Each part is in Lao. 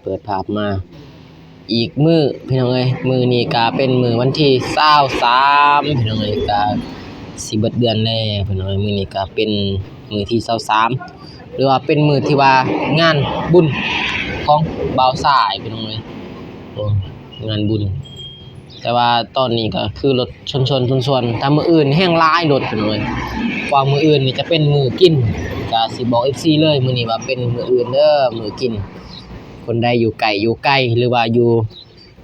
ເປີດພາບມາອີກມື້ພີ່ນ້ອງເອີຍ, ມື້ນີ້ກະເປັນມື້ວັນທີຊາວສາມພີ່ນ້ອງເອີຍ, ກະຊິເບິດເດືອນແລ້ວພີ່ນ້ອງເອີຍ. ມື້ນີ້ກະເປັນມື້ທີຊາວສາມ ຫຼືວ່າເປັນມື້ທີ່ວ່າງານບຸນຂອງບ່າວຊາຍພີ່ນ້ອງເອີຍ, ໂອ້ ງານບຸນ. ແຕ່ວ່າຕອນນີ້ກໍຄືລົດຊົນໆ ຊົນໆ, ຖ້າມື້ອື່ນແຮ່ງຫຼາຍລົດພີ່ນ້ອງເອີຍ, ກວ່າມື້ອື່ນນີ້ຈະເປັນມື້ກິນ. ກໍຊິບອກເອັຟຊີເລີຍ ມື້ນີ້ວ່າເປັນມື້ອື່ນເດີ ມື້ກິນ. ຄົນໃດຢູ່ໃກ້ຢູ່ໄກ ຫຼືວ່າຢູ່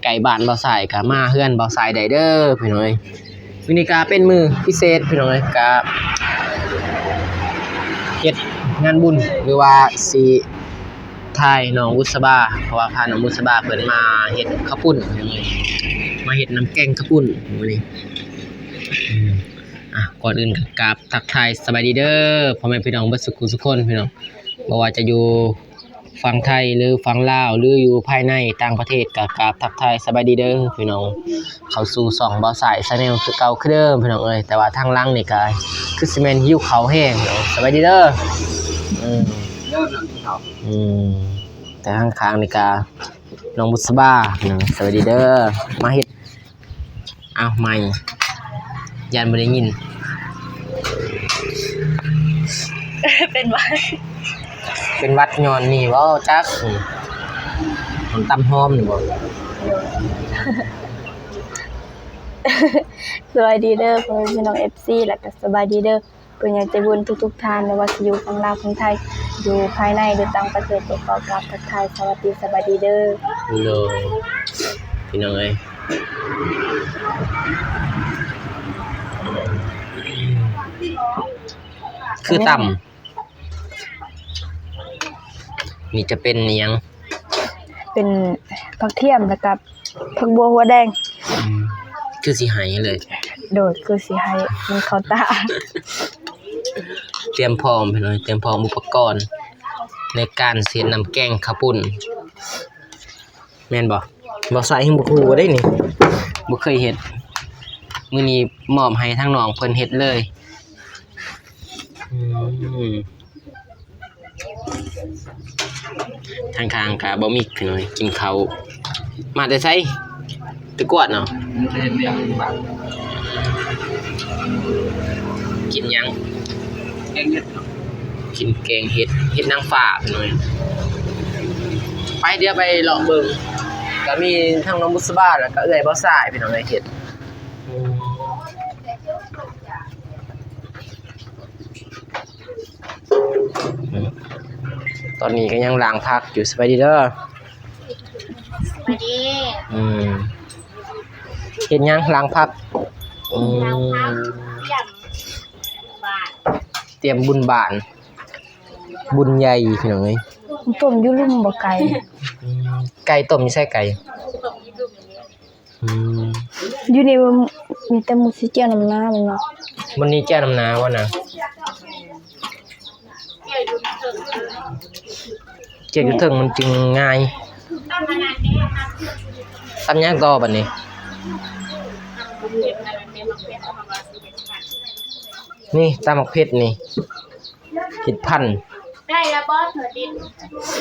ໃກ້ບ້ານບ່າວຊາຍ ກໍມາເຮືອນບ່າວຊາຍໄດ້ເດີພີ່ນ້ອງເອີຍ. ມື້ນີ້ກໍເປັນມື້ພິເສດພີ່ນ້ອງເອີຍ, ກໍເຮັດງານບຸນ ຫຼືວ່າຊິ ຖ່າຍນ້ອງບຸດສະບາ, ເພາະວ່າພານ້ອງບຸດສະບາເພິ່ນມາເຮັດເຂົ້າປຸ້ນ ມາເຮັດນ້ຳແກງເຂົ້າປຸ້ນມື້ນີ້. ອາ ກ່ອນອື່ນກໍກາບທັກທາຍສະບາຍດີເດີ ພໍ່ແມ່ພີ່ນ້ອງເບິດສຸຂູສຸຄົນພີ່ນ້ອງ, ບໍ່ວ່າຈະຢູ່ຝັ່ງໄທ ຫຼືຝັ່ງລາວ ຫຼືຢູ່ພາຍໃນຕ່າງປະເທດ ກໍກາບທັກທາຍສະບາຍດີເດີພີ່ນ້ອງ. ເຂົ້າສູ່ຊ່ອງບ່າວຊາຍແຊນແນວຄືເກົ່າຄືເດີມພີ່ນ້ອງເອີຍ, ແຕ່ວ່າທາງຫຼັງນີ້ກໍຄືຊິແມ່ນຫິວເຂົ້າແຮງ. ສະບາຍດີເດີ. ອືມ ແຕ່ຂ້າງໆນີ້ກໍນ້ອງບຸດສະບາເນາະ. ສະບາຍດີເດີ. ມາເຮັດ ອ້າວ ໄມ ຢ້ານບໍ່ໄດ້ຍິນ. ເປັນຫວັດ ເປັນຫວັດຍ້ອນນີ້ບໍ່ຈັກ. ອືມ ມັນຕຳຫອມນີ້ບໍ່? ສະບາຍດີເດີ ພໍ່ແມ່ພີ່ນ້ອງເອັຟຊີ ແລ້ວກໍສະບາຍດີເດີ ຜູ້ໃຫຍ່ໃຈບຸນທຸກໆທ່ານ, ບໍ່ວ່າຊິຢູ່ຝັ່ງລາວ ຝັ່ງໄທ, ຢູ່ພາຍໃນ ຫຼືຕ່າງປະເທດ, ກໍຂໍກາບທັກທາຍສະຫວັດດີ ສະບາຍດີເດີ. ໂດຍ ພີ່ນ້ອງເອີຍ ຄືຕຳ ນີ້ຈະເປັນອີ່ຫຍັງ? ເປັນຜັກທຽມ ແລ້ວກໍຜັກບົວຫົວແດງ. ອືມ ຄືຊິໄຫ້ເລີຍ. ໂດຍ ຄືຊິໄຫ້ ມັນເຂົ້າຕາ. ຕຽມພ້ອມພີ່ນ້ອງ, ຕຽມພ້ອມອຸປະກອນໃນການເຮັດນ້ຳແກງເຂົ້າປຸ້ນ. ແມ່ນບໍ່? ບໍ່ໃສ່ ຍັງບໍ່ຮູ້ເດ້ນີ້, ບໍ່ເຄີຍເຮັດ. ມື້ນີ້ມອບໃຫ້ທາງນ້ອງເພິ່ນເຮັດເລີຍ. ອືມ ທາງຂ້າງກະບໍ່ມີພີ່ນ້ອງ ກິນເຂົ້າ. ມາແຕ່ໃສ? ແຕ່ກວດເນາະ. ມາແຕ່ເຮັດວຽກ. ກິນຫຍັງ? ແກງເຫັດ. ກິນແກງເຫັດ ເຫັດນາງຟ້າພີ່ນ້ອງ. ໄປ ດຽວໄປເລາະເບິ່ງ. ກະມີທັງນ້ອງບຸດສະບາ ແລ້ວກະເອື້ອຍບ່າວຊາຍພີ່ນ້ອງເອີຍ ເຮັດ. ອືມ ຕອນນີ້ກໍຍັງລ້າງຜັກຢູ່. ສະບາຍດີເດີ. ສະບາຍດີ. ອືມ ເຮັດຫຍັງ? ລ້າງຜັກ. ອືມ ລ້າງຜັກ ຕຽມບຸນບ້ານ ຕຽມບຸນບ້ານ ບຸນໃຫຍ່ພີ່ນ້ອງເອີຍ. ຕົ້ມຢູ່ລຸ່ມບໍ່ໄກ່? ອືມ ໄກ່ຕົ້ມຢູ່ໃສໄກ່? ອືມ ຢູ່ນີ້ມັນມີແຕ່ໝູຊິເຈ້ຍນຳໜ້າແມ່ນບໍ່? ມັນນີ້ເຈ້ຍນຳໜ້າບໍ່ນະ? ເຈ້ຍຢູ່ເທິງມັນຈຶ່ງງ່າຍ. ຕຳຫຍັງຕໍ່ບັດນີ້? ນີ້ຕຳໝາກເຜັດນີ້. ເຫັດພັນ ໄດ້ລະບໍ່? ເທື່ອດິນ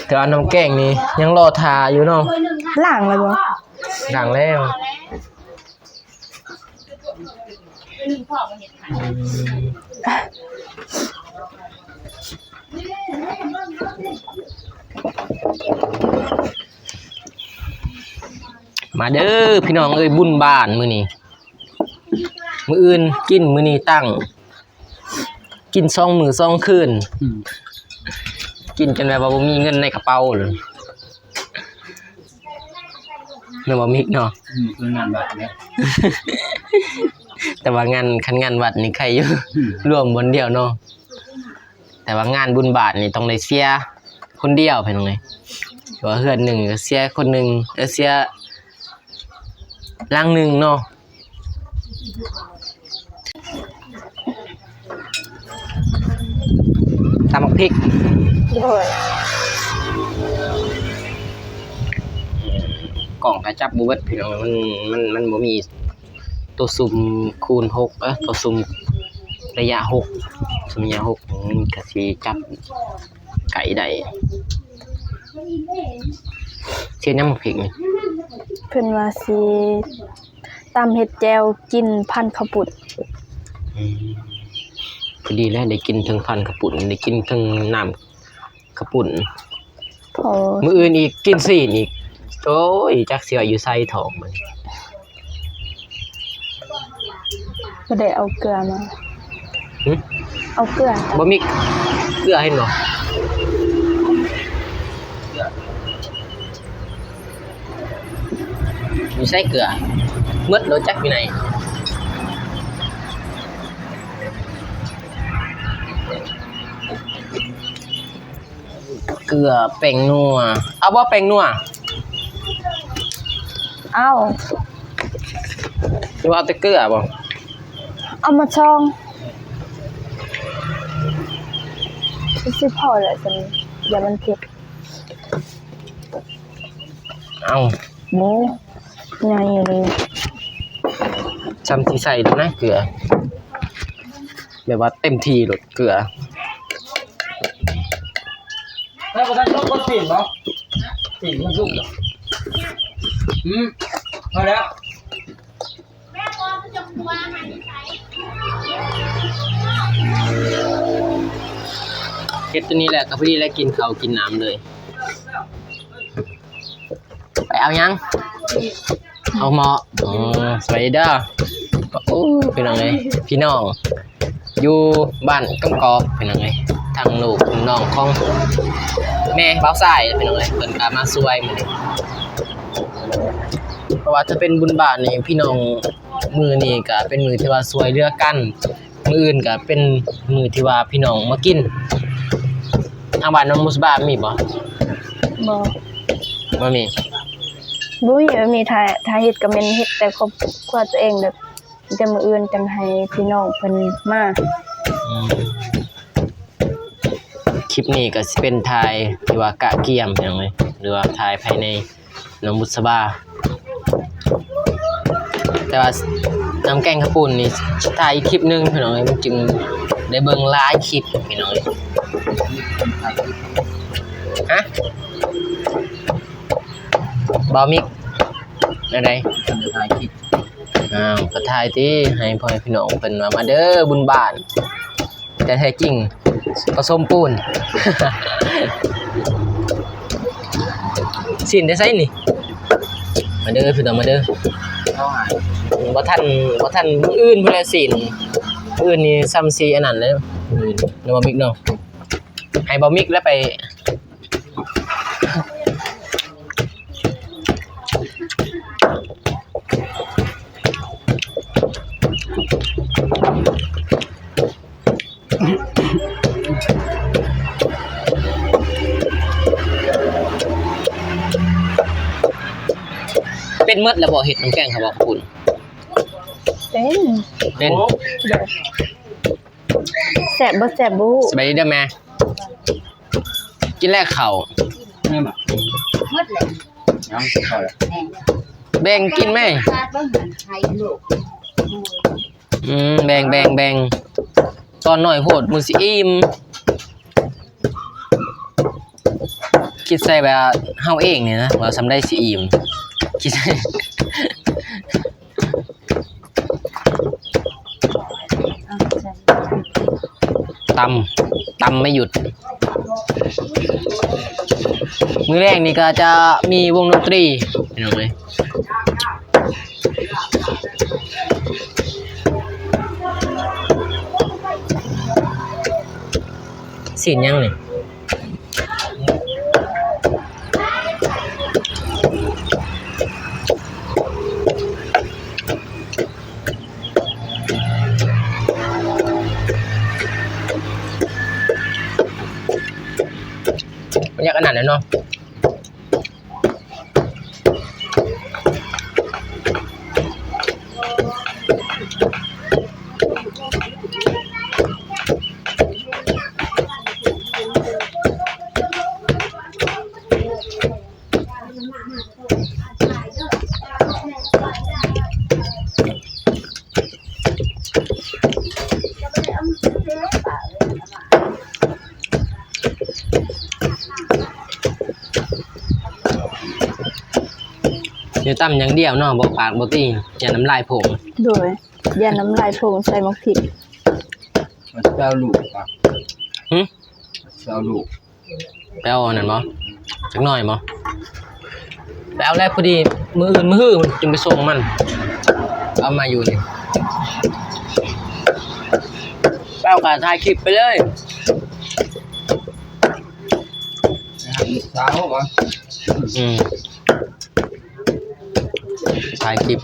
ແຕ່ວ່ານ້ຳແກງນີ້ຍັງລໍຖ້າຢູ່ເນາະ. ລ້າງແລ້ວບໍ່? ລ້າງແລ້ວ. ມາເດີພີ່ນ້ອງເອີຍ ບຸນບ້ານມື້ນີ້. ມື້ອື່ນກິນ ມື້ນີ້ຕັ້ງ ກິນສອງມື້ສອງຄືນ. ອືມ ກິນຈົນແບບວ່າບໍ່ມີເງິນໃນກະເປົາເລີຍ ແມ່ນບໍ່ມິກເນາະ? ອືມ ຄືງານວັດເນາະ. ແຕ່ວ່າງານ ຄັນງານວັດນີ້ໄຄຢູ່ ອືມ ລວມບ່ອນດຽວເນາະ. ແຕ່ວ່າງານບຸນບ້ານນີ້ຕ້ອງໄດ້ເສຍຄົນດຽວພີ່ນ້ອງເອີຍ. ວ່າເຮືອນໜຶ່ງກໍເສຍຄົນໜຶ່ງ ເອີ ເສຍຫຼັງໜຶ່ງເນາະ. ຕຳບັກພິກ. ໂດຍ. ກ້ອງກໍຈັບບໍ່ເບິດພີ່ນ້ອງ, ມັນ ມັນ ມັນບໍ່ມີຕົວຊູມຄູນຫົກ ເອີ ຕົວຊູມໄລຍະຫົກ ຊູມໄລຍະຫົກ ມັນກໍຊິຈັບ ໄກໄດ້. ເຮັດຫຍັງໝາກພິກນີ້? ເພິ່ນວ່າຊິຕຳເຮັດແຈ່ວກິນພັນເຂົ້າປຸ້ນ. ອືມ ພໍດີແລ້ວ ໄດ້ກິນເຖິງພັນເຂົ້າປຸ້ນ ໄດ້ກິນເຖິງນ້ຳ ເຂົ້າປຸ້ນ. ໂອ້ ມື້ອື່ນອີກ ກິນຊີ້ນອີກ. ໂອ້ຍ ຈັກຊິໄວ້ຢູ່ໃສທ້ອງມັນ. ບໍ່ໄດ້ເອົາເກືອມາ. ຫຶ? ເອົາເກືອ. ບໍ່ມີເກືອ ເຫັນບໍ່? ຢູ່ໃສເກືອ? ໝົດແລ້ວຈັກຢູ່ໃນ. ເກືອ ແປ້ງນົວ ເອົາບໍ່ແປ້ງນົວ? ເອົາ. ຫຼືວ່າເອົາແຕ່ເກືອບໍ່? ເອົາໝົດຊອງ. ຊິພໍແຫຼະຊັ້ນ ຢ່າມັນເຜັດ. ເອົາ ໂອ້ ໃຫຍ່ເລີຍ. ຊ່ຳຊິໃສ່ໂລດນະເກືອ ແບບວ່າເຕັມທີ່ໂລດເກືອ. ແລ້ວບໍ່ທັນສຸກກໍປີ້ນບໍ່? ປີ້ນມັນສຸກແລ້ວ. ອືມ ພໍແລ້ວ. ເຮັດຕົວນີ້ແຫຼະ ກໍພໍດີແຫຼະ ກິນເຂົ້າກິນນ້ຳເລີຍ. ໄປເອົາຫຍັງ? ເອົາໝໍ້. ອໍ ສະບາຍດີເດີ. ໂອ້ ພີ່ນ້ອງເອີຍ ພີ່ນ້ອງຢູ່ບ້ານກຳກອກ ພີ່ນ້ອງເອີຍ ທາງລູກນ້ອງຂອງແມ່ບ່າວຊາຍ ພີ່ນ້ອງເອີຍ ເພິ່ນກໍມາຊ່ວຍມື້ນີ້. ເພາະວ່າຖ້າເປັນບຸນບ້ານນີ້ ພີ່ນ້ອງ ມື້ນີ້ກໍເປັນມື້ທີ່ວ່າຊ່ວຍເຫຼືອກັນ. ມື້ອື່ນກໍເປັນມື້ທີ່ວ່າພີ່ນ້ອງມາກິນ. ທາງບ້ານນ້ອງບຸດສະບາມີບໍ່? ບໍ່ ບໍ່ມີ. ບໍ່ມີ ບໍ່ມີ. ຖ້າ ຖ້າເຮັດກໍແມ່ນເຮັດແຕ່ຄອບຄົວຕົວເອງ ແບບ ແຕ່ມື້ອື່ນຈັ່ງໃຫ້ພີ່ນ້ອງເພິ່ນມາ. ອືມ. ຄລິບນີ້ກໍຊິເປັນຖ່າຍທີ່ວ່າກະກຽມ ພີ່ນ້ອງເອີຍ ຫຼືວ່າຖ່າຍພາຍໃນ ນ້ອງບຸດສະບາ. ແຕ່ວ່ານ້ຳແກງເຂົ້າປຸ້ນນີ້ຖ່າຍອີກຄລິບໜຶ່ງ ພີ່ນ້ອງເອີຍ ມັນຈຶ່ງໄດ້ເບິ່ງຫຼາຍຄລິບ ພີ່ນ້ອງເອີຍ. ຮະ? ບ່າວມິກ ແນວໃດ? ຖ່າຍຄລິບ. ອ້າວ ກໍຖ່າຍຕິ ໃຫ້ພໍ່ແມ່ພີ່ນ້ອງເພິ່ນວ່າ ມາເດີບຸນບ້ານ. ແຕ່ແທ້ຈິງປະສົມປູນ. ຊີ້ນແຕ່ໃສນີ້? ມາເດີພີ່ນ້ອງ ມາເດີ. ເອົາຫາ ບໍ່ທັນ ບໍ່ທັນ ມື້ອື່ນພຸ້ນແຫຼະຊີ້ນ. ມື້ອື່ນນີ້ຊ່ຳຊິອັນນັ້ນແລ້ວ ມື້ອື່ນເນາະ ບ່າວມິກເນາະ. ໃຫ້ບ່າວມິກແລ້ວໄປ. ເປັນໝົດແລ້ວບໍ່? ເຮັດນ້ຳແກງເຂົ້າເບົາຂອງຄຸນ. ເປັນ ເປັນ. ໂດຍ. ແຊບບໍ່ແຊບບໍ່ຮູ້. ສະບາຍດີເດີແມ່. ກິນແລ້ວເຂົ້າ. ແມ່ນບໍ່? ໝົດແລ້ວ. ຍັງເຂົ້າແລ້ວ. ແບ່ງກິນແມ່. ອືມ ແບ່ງ ແບ່ງ ແບ່ງ. ຕອນໜ້ອຍໂພດ ມື້ຊິອີ່ມ. ຄິດໃສ່ແບບເຮົາເອງນີ້ນະ ວ່າສ່ຳໃດຊິອີ່ມ. ຄິດໃສ່. ຕຳ ຕຳໄມ່ຢຸດ. ມື້ແລງນີ້ກໍຈະມີວົງດົນຕີ ພີ່ນ້ອງເອີຍ. ຊີ້ນຫຍັງນີ້? ມັນຢາກອັນນັ້ນແຫຼະເນາະ. ເ ຢ່າຕຳຢ່າງດຽວເນາະ ບໍ່ປາກບໍ່ຕີ ຢ້ານນ້ຳລາຍຟົງ. ໂດຍ ຢ້ານນ້ຳລາຍຟົງໃສ່ໝາກພິກ. ວ່າຊິເອົາລູກປະ? ຫຶ? ວ່າຊິເອົາລູກ ໄປເອົາອັນນັ້ນບໍ່? ຈັກໜ້ອຍບໍ່? ໄປເອົາແລ້ວ ພໍດີມື້ອື່ນມື້ຮືເພິ່ນຈຶ່ງໄປສົ່ງມັນ. ເອົາມາຢູ່ນີ້ ໄປເອົາກະຖ່າຍຄລິບໄປເລີຍ. ໄປຫາລູກສາວບໍ່? ອືມ. ຖ່າຍຄລິບ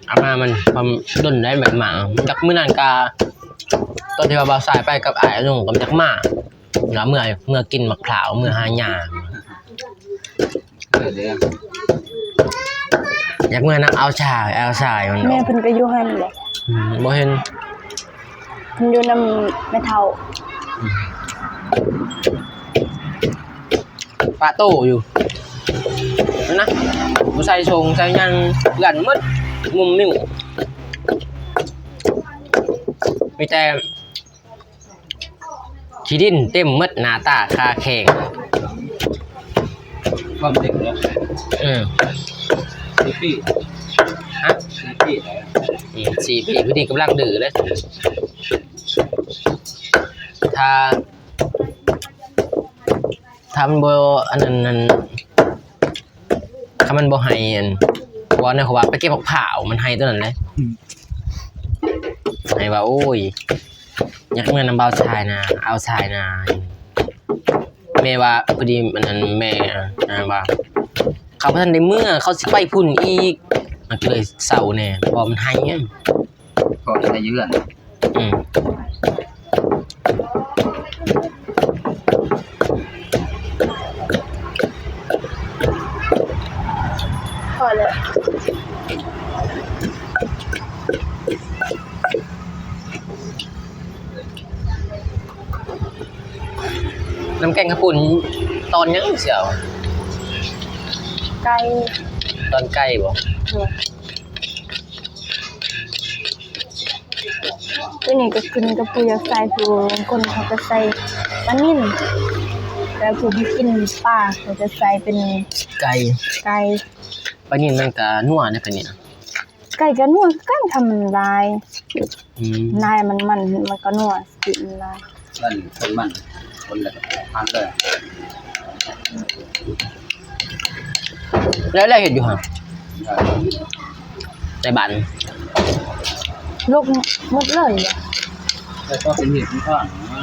ອາມ່າມັນ ຄວາມດົນໄດ້ແບບໝາ. ຈັກມື້ນັ້ນກະ ຕອນທີ່ວ່າບ່າວຊາຍໄປກັບອ້າຍອານຸງ ກະຈັກມາ ລະເມື່ອ ເມື່ອກິນໝາກພ້າວ ເມື່ອຫາຫຍ້າ. ເອີ ເດ້ ຢາກເມື່ອນຳອ້າຍຊາຍ ອ້າຍຊາຍມັນ. ແມ່ເພິ່ນກະຢູ່ຫັ້ນບໍ່? ອືມ ບໍ່ເຫັນ. ເພິ່ນຢູ່ນຳແມ່ເຖົ້າ. ອືມ. ປະໂຕຢູ່ຫັ້ນນະ ບໍ່ໃສ່ຊົງໃສ່ຫຍັງ ເປື້ອນໝົດ ມຸມມິ້ວ ມີແຕ່ຂີ້ດິນເຕັມໝົດ ໜ້າຕາຄາແຂ້ງ. ຄວາມເດັກເນາະ. ເອີ ສີ່ປີ. ຮະ? ສີ່ປີແລ້ວ. ອືມ ສີ່ປີ ຜູ້ນີ້ກຳລັງດື້ເດ້ ຖ້າ ຖ້າມັນບໍ່ອັນນັ້ນ ອັນ ຄັນມັນບໍ່ໄຫ້ ອັນ ເວົ້າແນວເຂົາວ່າໄປເກັບໝາກພ້າວ ມັນໄຫ້ຕອນນັ້ນເດ້. ອືມ. ໄຫ້ວ່າ ໂອ້ຍ ຢາກເມືອນຳບ່າວຊາຍນາ ອ້າຍຊາຍນາ. ແມ່ວ່າ ພໍດີ ອັນນັ້ນ ແມ່ ນາງວ່າ ເຂົາບໍ່ທັນໄດ້ເມືອ ເຂົາຊິໄປພຸ້ນອີກ ມັນກະເລີຍເຊົາແດ່ ເພາະມັນໄຫ້. ພໍໃຊ້ຢູ່ເຮືອນ. ອືມ. ພໍແລ້ວ. ນ້ຳແກງເຂົ້າປຸ້ນຕອນຫຍັງຊິເອົາ? ໄກ່. ຕອນໄກ່ບໍ່? ໂດຍ. ໂຕນີ້ກະຂຶ້ນກັບຜູ້ຢາກໃສ່ ຜູ້ບາງຄົນເຂົາກະໃສ່ປານິນ ແຕ່ຜູ້ບໍ່ກິນປາເຂົາກະໃສ່ເປັນໄກ່ ໄກ່. ປານິນມັນກະນົວເດ້ ປານິນ. ໄກ່ກະນົວຄືກັນ ຖ້າມັນຫຼາຍ. ອືມ. ຫຼາຍມັນ ມັນ ມັນກະນົວ ກິນຫຼາຍ. ມັນ ຄົນມັນ ຄົນລະພັນເລີຍ. ແລ້ວ ແລ້ວເຮັດຢູ່ຫະ? ໄດ້. ໃນບ້ານລົກໝົດເລີຍ. ແຕ່ກໍເປັນເຫດເປັນຄານນະ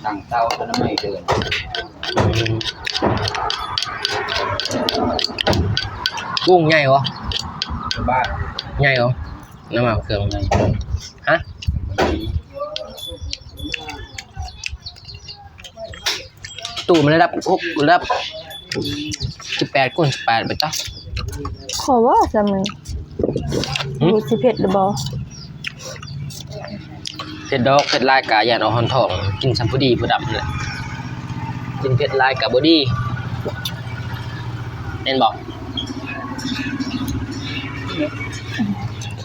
ຕັ້ງເຕົາອະນາໄມເດີນ. ອືມ. ກຸ້ງໃຫຍ່ບໍ່? ສະບາຍ. ໃຫຍ່ບໍ່? ນ້ຳມັນເຄື່ອງໃຫຍ່. ຮະ? ຕູ້ມັນລະດັບຫົກ ລະດັບສິບແປດຄູນສິບແປດ ໄປຕະ. ຂໍວ່າຊະມັນ ຫຶ? ບໍ່ຊິເຜັດຫຼືບໍ່? ເຜັດດອກ ເຜັດຫຼາຍກະຢ້ານອອກຮ້ອນທ້ອງ. ກິນຊ່ຳຜູ້ດີຜູ້ດຳຫັ້ນແຫຼະ ກິນເຜັດຫຼາຍກະບໍ່ດີ ແມ່ນບໍ່?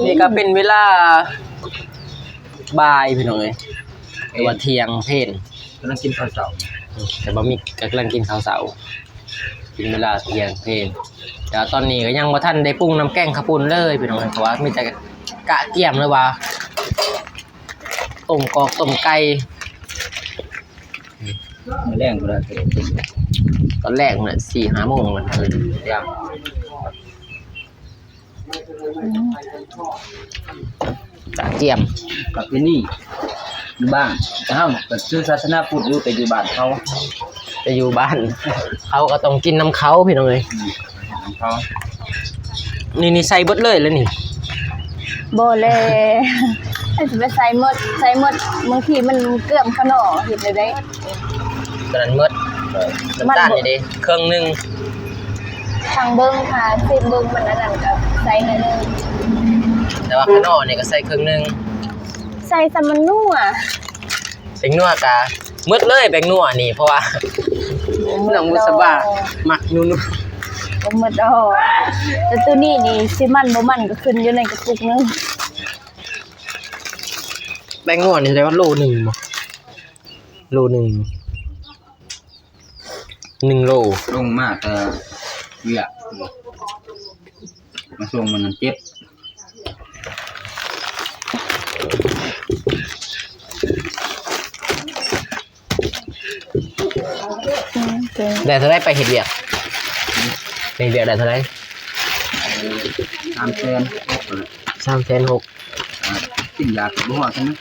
ນີ້ກະເປັນເວລາບ່າຍ ພີ່ນ້ອງເອີຍ ຫຼືວ່າທ່ຽງເພນ ກຳລັງກິນເຂົ້າເຊົ້າ. ອືມ ແຕ່ບໍ່ມີ ກະກຳລັງກິນເຂົ້າເຊົ້າ ເປັນເວລາທ່ຽງເພນ. ແຕ່ວ່າຕອນນີ້ກະຍັງບໍ່ທັນໄດ້ປຸງນ້ຳແກງເຂົ້າປຸ້ນເລີຍ ພີ່ນ້ອງເອີຍ ເພາະວ່າມີແຕ່ກະກຽມ ຫຼືວ່າຕົ້ມກອກຕົ້ມໄກ່. ມື້ແລງພຸ້ນລະ ຕອນແລງພຸ້ນລະ ສີ່ຫ້າໂມງພຸ້ນລະ ກະກຽມ ກະກຽມ. ປະເພນີຢູ່ບ້ານ ແຕ່ເຮົາກະຖືສາສະໜາພຸດຢູ່ ແຕ່ຢູ່ບ້ານເຂົາ ແຕ່ຢູ່ບ້ານເຂົາກະຕ້ອງກິນນຳເຂົາ ພີ່ນ້ອງເອີຍ. ອືມ. ນີ້ ນີ້ໃສ່ເບິດເລີຍລະນີ້ ບໍ່ແລະ ຊິໄປໃສ່ໝົດ ໃສ່ໝົດ ບາງທີມັນເກືອມຂະໜໍ ເຮັດແນວໃດ? ໂຕນັ້ນໝົດ ນ້ຳຕານນີ້ເດ້ ເຄິ່ງໜຶ່ງ ຊ່າງເບິ່ງ ຖ້າຊິມເບິ່ງມັນອັນນັ້ນກະໃສ່ໜ້ອຍໜຶ່ງ ແຕ່ວ່າຂະໜໍນີ້ກະໃສ່ເຄິ່ງໜຶ່ງ ໃສ່ຊະມັນນົວ. ແປ້ງນົວກະໝົດເລີຍ ແປ້ງນົວນີ້ ເພາະວ່ານ້ອງບຸດສະບາມັກນົວໆ. ບໍ່ໝົດດອກ ແຕ່ໂຕນີ້ນີ້ຊິມັນບໍ່ມັນກະຂຶ້ນຢູ່ໃນກະປຸກໜຶ່ງ. ແປ້ງນົວນີ້ໄດ້ວ່າໂລໜຶ່ງບໍ່? ໂລໜຶ່ງ. ໜຶ່ງໂລ ລົງມາແຕ່ວຽກ ມາສົ່ງມື້ນັ້ນເຈັດ ອືມ ໄດ້ເທົ່າໃດໄປເຮັດວຽກ? ເຮັດວຽກໄດ້ເທົ່າໃດ? ສາມແສນຫົກ ສາມແສນຫົກ ອ່າ ກິນຢາກະບໍ່ຮອດຊັ້ນນະ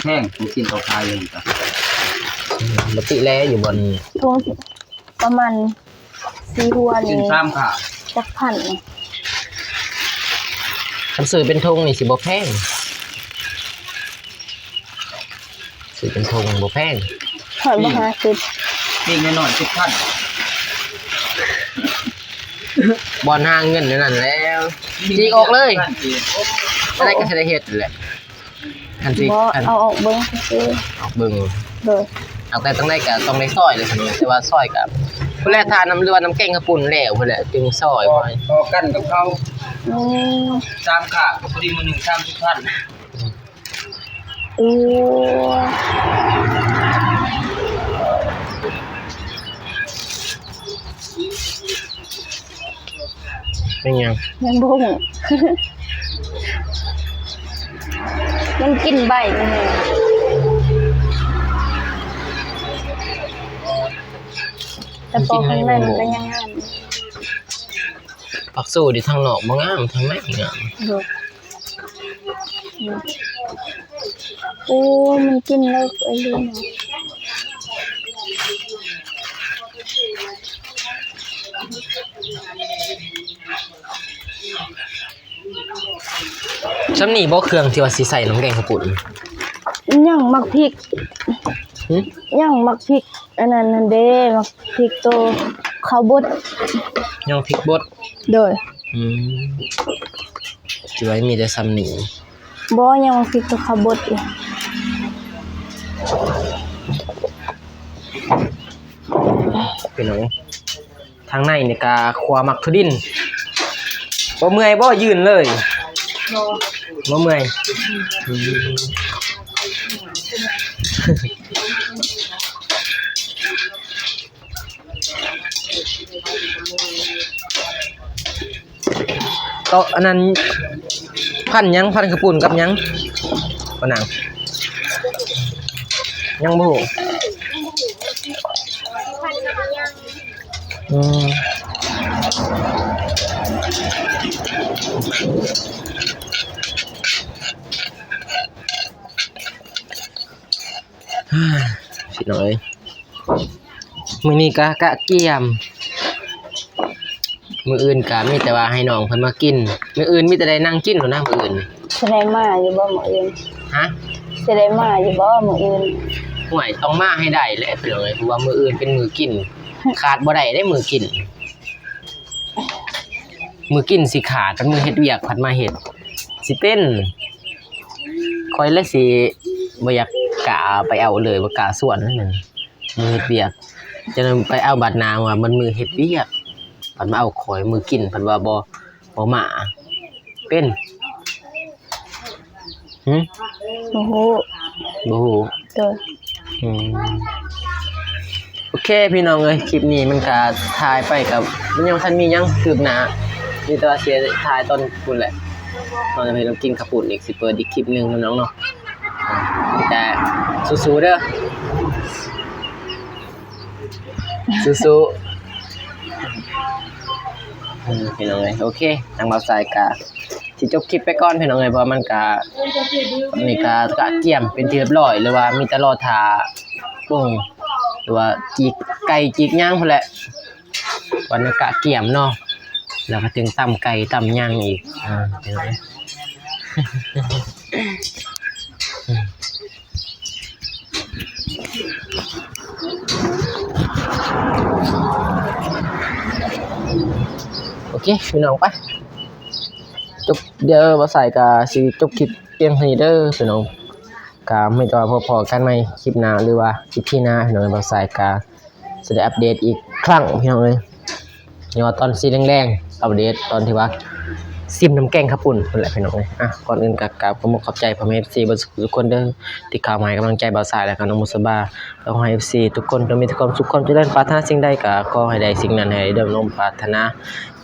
ແພງ ຂອງກິນເຂົາຂາຍຢູ່ນີ້ກະ ອືມ ປົກກະຕິແລຢູ່ບ່ອນນີ້ ຖົງປະມານສີ່ຫົວນີ້ ກິນສາມຂ້າວ ຈັກພັນນີ້ ຄັນຊື້ເປັນຖົງນີ້ຊິບໍ່ແພງ ຊື້ເປັນຖົງບໍ່ແພງ ຮອດບໍ່ຫ້າສິບ ປີກນ້ອຍໆ ສິບພັນ ບ່ອນຫາເງິນແນວນັ້ນແລ້ວ ຈີກອອກເລີຍ ຈັ່ງໃດກະຊິໄດ້ເຮັດແຫຼະ ຄັນຊິ ບໍ່ ຄັນ ເອົາອອກເບິ່ງຊື່ໆ ອອກເບິ່ງ ໂດຍ ເອົາແຕ່ຈັ່ງໃດກະຕ້ອງໄດ້ຊອຍເລີຍ ຄັນວ່າຊອຍກະ ພຸ້ນແຫຼະ ຖ້ານ້ຳ ຫຼືວ່ານ້ຳແກງເຂົ້າປຸ້ນແລ້ວພຸ້ນແຫຼະ ຈຶ່ງຊອຍ ພໍ ພໍກັນກັບເຂົາ ອືມ ສາມຂ້າວ ພໍດີມື້ໜຶ່ງສາມສິບພັນ. ໂອ້ ແມ່ນຫຍັງ? ແມງບົ້ງ ມັນກິນໃບມັນ ແຕ່ປອກຂ້າງໃນມັນກະຍັງງາມ. ຜັກຊູ່ຢູ່ທາງນອກບໍ່ງາມ ທາງໃນງາມ. ໂອ້ ມັນກິນເລິກອີ່ຫຼີນະ. ຊ່ຳນີ້ບໍ່ ເຄື່ອງທີ່ວ່າຊິໃສ່ນ້ຳແກງເຂົ້າປຸ້ນ? ຍັງໝາກພິກ. ຫຶ? ຍັງໝາກພິກ ອັນນັ້ນຫັ້ນເດ້ ໝາກພິກໂຕເຂົ້າບົດ. ຍັງພິກບົດ? ໂດຍ. ອືມ ຄິດວ່າມີແຕ່ຊ່ຳນີ້. ບໍ່ ຍັງໝາກພິກໂຕເຂົ້າບົດອີກ. ພີ່ນ້ອງ ທາງໃນນີ້ກະຂົ້ວໝາກຖົ່ວດິນ. ບໍ່ເມື່ອຍບໍ່? ຢືນເລີຍ. ບໍ່ ບໍ່ເມື່ອຍ. ອືມ ໂຕະອັນນັ້ນ ພັນຫຍັງ? ພັນເຂົ້າປຸ້ນກັບຫຍັງ? ບໍ່ນາງ ຍັງບໍ່ຮູ້. ອືມ ພີ່ນ້ອງເອີຍ ມື້ນີ້ກະກະກຽມ ມື້ອື່ນກະມີແຕ່ວ່າໃຫ້ນ້ອງເພິ່ນມາກິນ ມື້ອື່ນມີແຕ່ໄດ້ນັ່ງກິນໂລດນະ ມື້ອື່ນນີ້. ຊິໄດ້ມາຢູ່ບໍ່ມື້ອື່ນ? ຮະ? ຊິໄດ້ມາຢູ່ບໍ່ມື້ອື່ນ? ຫ້ວຍ ຕ້ອງມາໃຫ້ໄດ້ແຫຼະພີ່ນ້ອງເອີຍ ເພາະວ່າມື້ອື່ນເປັນມື້ກິນ ຂາດບໍ່ໄດ້ເດ້ມື້ກິນ. ມື້ກິນຊິຂາດ ຄັນມື້ເຮັດວຽກພັດມາເຮັດ ຊິເປັນ ຂ້ອຍລະຊິບໍ່ຢາກກ້າໄປເອົາເລີຍ ບໍ່ກ້າຊວນ ມື້ເຮັດວຽກ ຈະໄປເອົາບາດໜ້າວ່າມັນມື້ເຮັດວຽກ ພັດມາເອົາຂ້ອຍ ມື້ກິນພັດວ່າບໍ່ ບໍ່ມາ ເປັນ. ຫຶ? ບໍ່ຮູ້. ບໍ່ຮູ້. ໂດຍ. ອືມ ໂອເຄພີ່ນ້ອງເອີຍ ຄລິບນີ້ມັນກະຖ່າຍໄປກະ ມັນຍັງບໍ່ທັນມີຫຍັງຄືບໜ້າ ມີແຕ່ວ່າຊິຖ່າຍຕອນພຸ້ນແຫຼະ ຕອນເຮົາກິນເຂົ້າປຸ້ນອີກ ຊິເປີດອີກຄລິບໜຶ່ງເນາະນ້ອງເນາະ. ມີແຕ່ສູ້ໆເດີ ສູ້ໆ ເອີ ພີ່ນ້ອງເອີຍ ໂອເຄ ທາງບ່າວສາຍກະຊິຈົບຄລິບໄປກ່ອນພີ່ນ້ອງເອີຍ ເພາະວ່າມັນກະ ອັນນີ້ກະ ກະກຽມເປັນທີ່ຮຽບຮ້ອຍ ຫຼືວ່າມີແຕ່ລໍຖ້າປຸງ ຫຼືວ່າຈີກໄກ່ຈີກຫຍັງພຸ້ນແຫຼະ ວັນນີ້ກະກຽມເນາະ ແລ້ວກະຈຶ່ງຕຳໄກ່ຕຳຫຍັງອີກ ອ່າ ພີ່ນ້ອງເອີຍ. ໂອເຄພີ່ນ້ອງ ໄປ ຈົບ ດຽວບ່າວສາຍກະຊິຈົບຄລິບພຽງເທົ່ານີ້ເດີພີ່ນ້ອງ ກະມີແຕ່ວ່າພໍ້ກັນໃໝ່ຄລິບໜ້າ ຫຼືວ່າອີພີໜ້າພີ່ນ້ອງ ບ່າວສາຍກະຊິໄດ້ອັບເດດອີກຄັ້ງພີ່ນ້ອງເອີຍ. ຍ້ອນຕອນສີແດງໆ ອັບເດດຕອນທີ່ວ່າ ຊິມນ້ຳແກງເຂົ້າປຸ້ນພຸ້ນແຫຼະພີ່ນ້ອງເອີຍ. ອ່ະ ກ່ອນອື່ນກໍກາບຂອບອົກຂອບໃຈພໍ່ແມ່ເອັຟຊີເບິດສຸກທຸກຄົນເດີ ທີ່ເຂົ້າມາໃຫ້ກຳລັງໃຈບ່າວຊາຍ ແລະກໍນ້ອງບຸດສະບາ. ຂໍໃຫ້ເອັຟຊີທຸກຄົນຈົ່ງມີແຕ່ຄວາມສຸກຄວາມຈະເລີນ ປາດຖະໜາສິ່ງໃດກໍຂໍໃຫ້ໄດ້ສິ່ງນັ້ນ ໃຫ້ໄດ້ດັ່ງສົມປາດຖະໜາ.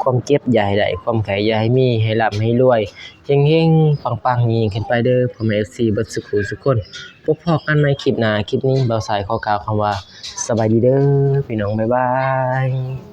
ຄວາມເຈັບຢ່າໃຫ້ໄດ້ ຄວາມໄຂ້ຢ່າໃຫ້ມີ ໃຫ້ລ່ຳໃຫ້ລວຍ ເຮັງໆ ປັງໆ ຍິ່ງໆຂຶ້ນໄປເດີ ພໍ່ແມ່ເອັຟຊີເບິດສຸກທຸກຄົນ. ພົບພໍ້ກັນໃໝ່ຄລິບໜ້າ. ຄລິບນີ້ບ່າວຊາຍຂໍກ່າວຄຳວ່າ ສະບາຍດີເດີພີ່ນ້ອງ ບາຍບາຍ.